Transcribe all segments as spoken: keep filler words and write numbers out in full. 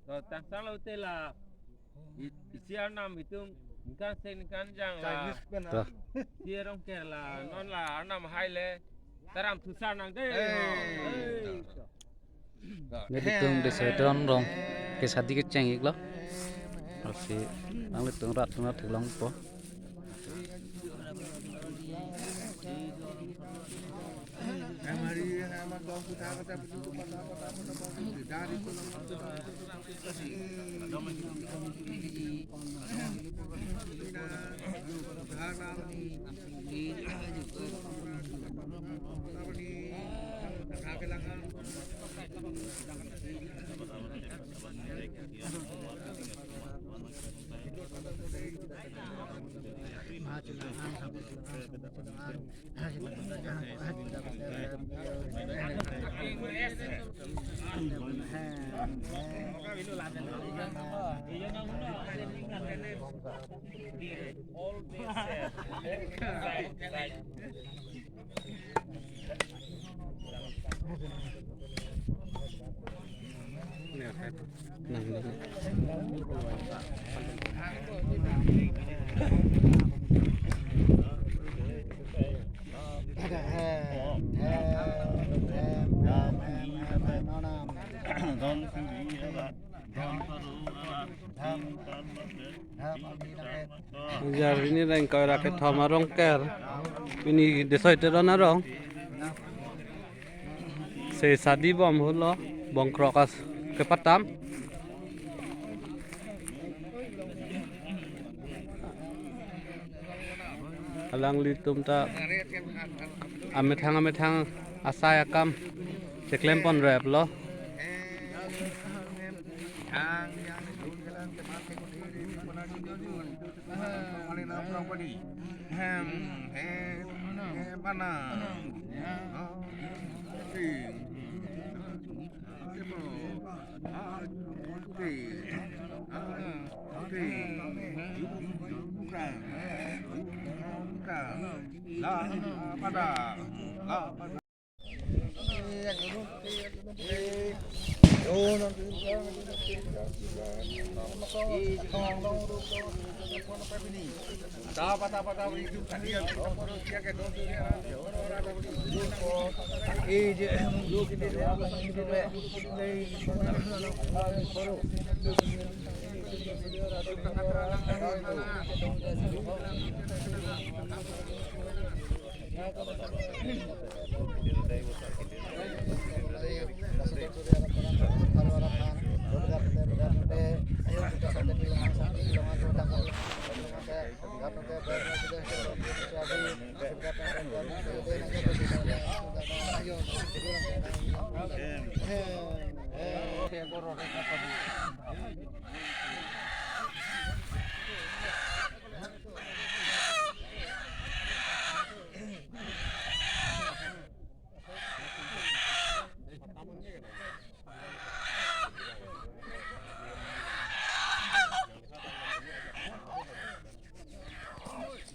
To tangsang lote la i-, isi arnam itum ningkan seng ningkan jang la. Chinese pen, ah. To. Si Rongker la non la arnam hai le taram thusar nang dei. Hey. Hey. Nelitum Desoiton Rong ke sadi kecheng-iklo. Lasi nanglitum rat atum theklongpo. Jar pini rengkoi ra kethom arong ker. Pini Desoiteron arong. Se sadi bom hulo, bongkrok as kepatam. Alanglitum ta amethang amethang asai akam cheklem pon rep lo.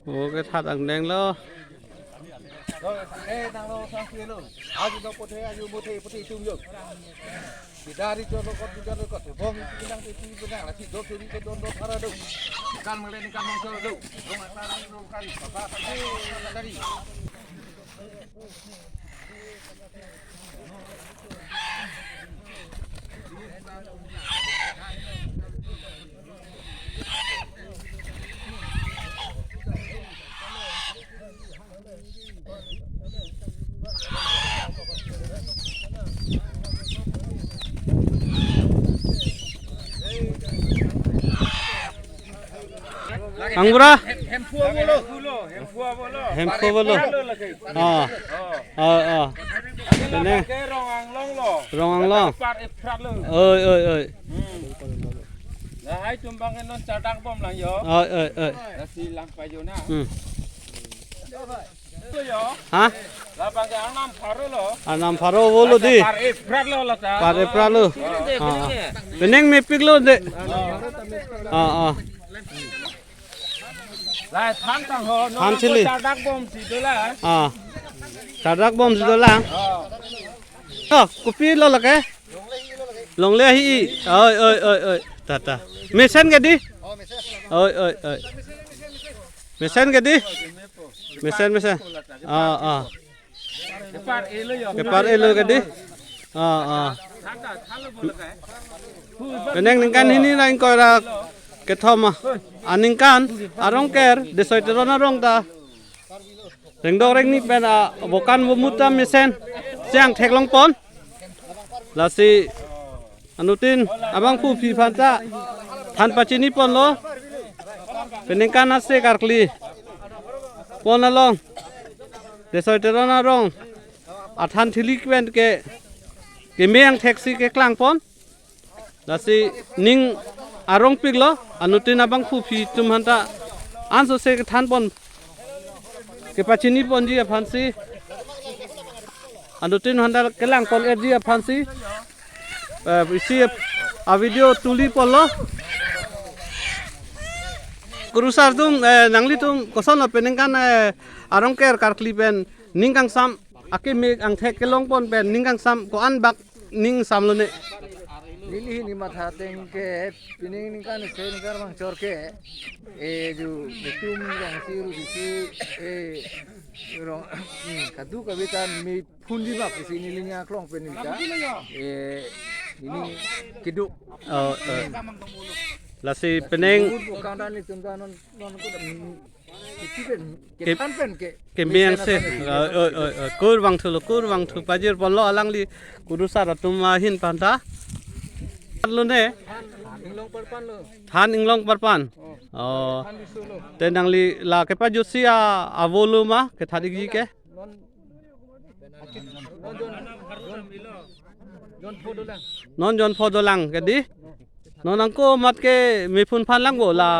Oke, that angdeng lo. Eh, nanglo, sang lo. Aju no puthe, aju muthe, puthe itum yo. Bidari jolo kot, bidari kot. Bong pinang, pinang, lasi do suri ke don do thara do. Kan mele ni kan mong solo do. Dong akar ni dong kari. Papa, papa, papa, dari. Angbura? Hemphu bolo. Hemphu bolo. Hemphu bolo. Par Efrat lo lake. Ah. Oh. Ah, ah. Ini pene. Lake Rong Anglong lo. Rong Anglong. Par Efrat lo. Oi, oi, oi. Hmm. Lahai atum abang ke non chardak bom lang yo. Oi, oi, oi. Lasi lang pajo na. Hmm. Lo yo. Ha? Labang ke arnam pharo lo. Arnam pharo bolo di. Par Efrat lo lata. Par Efrat lo. Ah, ah. Penang mepik lo de. Ah, ah. Lai than tang ho, non than chili. Chardak bom si dola. Ah. Chardak bom si dola. Ah. Oh, kopi lo lake? Longle ahi. Oi, oi, oi, oi. Tata. Mesen ke dei? Oi, oi, oi. Mesen ke dei? Mesen, mesen. Ah, ah. Kepar elo ke dei? Ah, ah. Penang ningkan hini ra ingkoi ra kethom aningkan arongker Desoi Teron arong ta rengdok rengni pen a bokan bomut ta mesen si angthek longpon. Lasi anuttin abangphu aphi aphan ta than pachiniponlo. Peningkan ase karkli pon along Desoi Teron arong athan thili pen ke keme angthek si keklangpon. Lasi ning arongpiklo, anuttin abangphu aphi atum aphanta ansose kethanpon, kepachiniponji aphansi, anuttin aphanta kelangpon-etji aphansi, eh, isi a-video tuliponlo. Kurusar atum, eh, nanglitum kosonlo peningkan, eh, arongker karkli pen ning kangsam, akeme angthek kelongpon pen ning kangsam ko-an bak ning samlo ne? Neli hini matha ateng ke, pining ningkan isi ningkan vangchor ke, eh, ju netum rong si ru si, eh, rong, hmm, kadokave ta mephunji bak isi neli ning aklong pen neli ta, eh, neli keduk. Oh, eh. Lasi penang. Bukang dan netum ta non, non ko, hmm, isi pen, ke, kethan pen ke. Keme angse. Oi, oi, oi, oi. Kurvangthulo, kurvangthu pajirponlo alangli kurusar atum ahin aphanta. Lo ne? Than inglong parpan lo. Than inglong parpan. Oh. Than di solo. Te nangli la kepajutsi a, avo lo ma kethan-ikji ke? Non, non jon, jon, jon pho dolang. Non jon pho dolang ke dei? Non angko amat ke mephun aphan lang bo la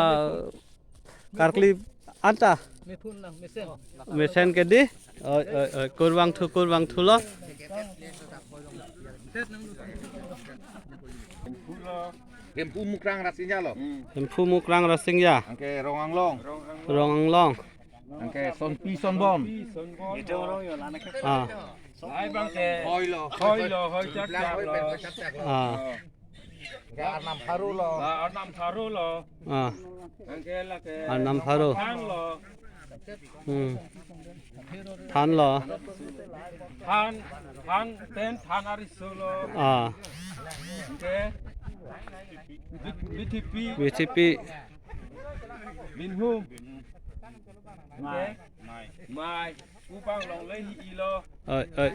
karkli anta. Mephun lang, mesen. Mesen ke dei? Oi, oi, oi, kurvangthu, kurvangthulo. Hemphu Mukrang Rasinja lo. Hemphu Mukrang Rasinja. Anke Rong Anglong. Rong Anglong. Anke Sonpi Sonbon. Ah. Hoi lo. Hoi lo, hoi chak chak lo. Ah. Ke Arnam Pharo lo. Ah, Arnam Pharo lo. Ah. Anke lake Arnam Pharo. Than lo. Hmm. Than lo. Than, than, ten than ariso lo. Ah. Anke B T P. B T P. Binhum. Anke Mai. Mai. Upang longle hi-ilo. Oi, oi.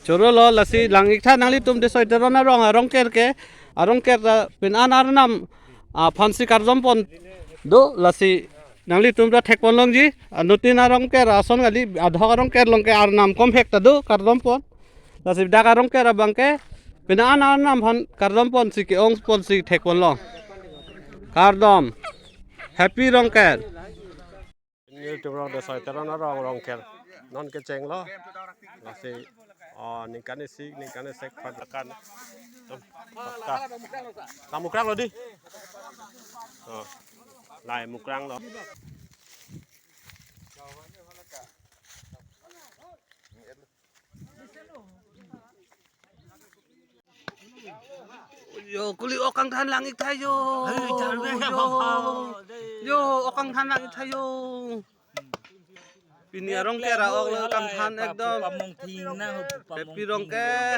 Choro lo, lasi lang-iktha nanglitum Desoi Teron arong, arongker ke, arongker ta pini an arnam aphansi kardompon do, lasi nanglitum ta thekpon longji. Anuttin arongker ason kali, adhok arongker along ke arnam komhek ta do kardompon. Lasi dak arongker abang ke pini an arnam aphan kardomponsi ke-ongponsi thekpon long. Kardom. Happy Rongker. Nelitum rong Desoi Teron arong, rongker non kechenglo. Lasi, oh, ningkan isi, ningkan isek aphan kan. Tum, ka. Kamukrang lo dei. Oh. Lai mukrang lo. Yo, kuli ok kangthan lang-iktha yo. Ai, than be. Yo. Yo, ok kangthan lang-iktha yo. Pini arongker a-ok lo kangthan ekdom. Pamong thing na, pamong thing. Happy Rongker.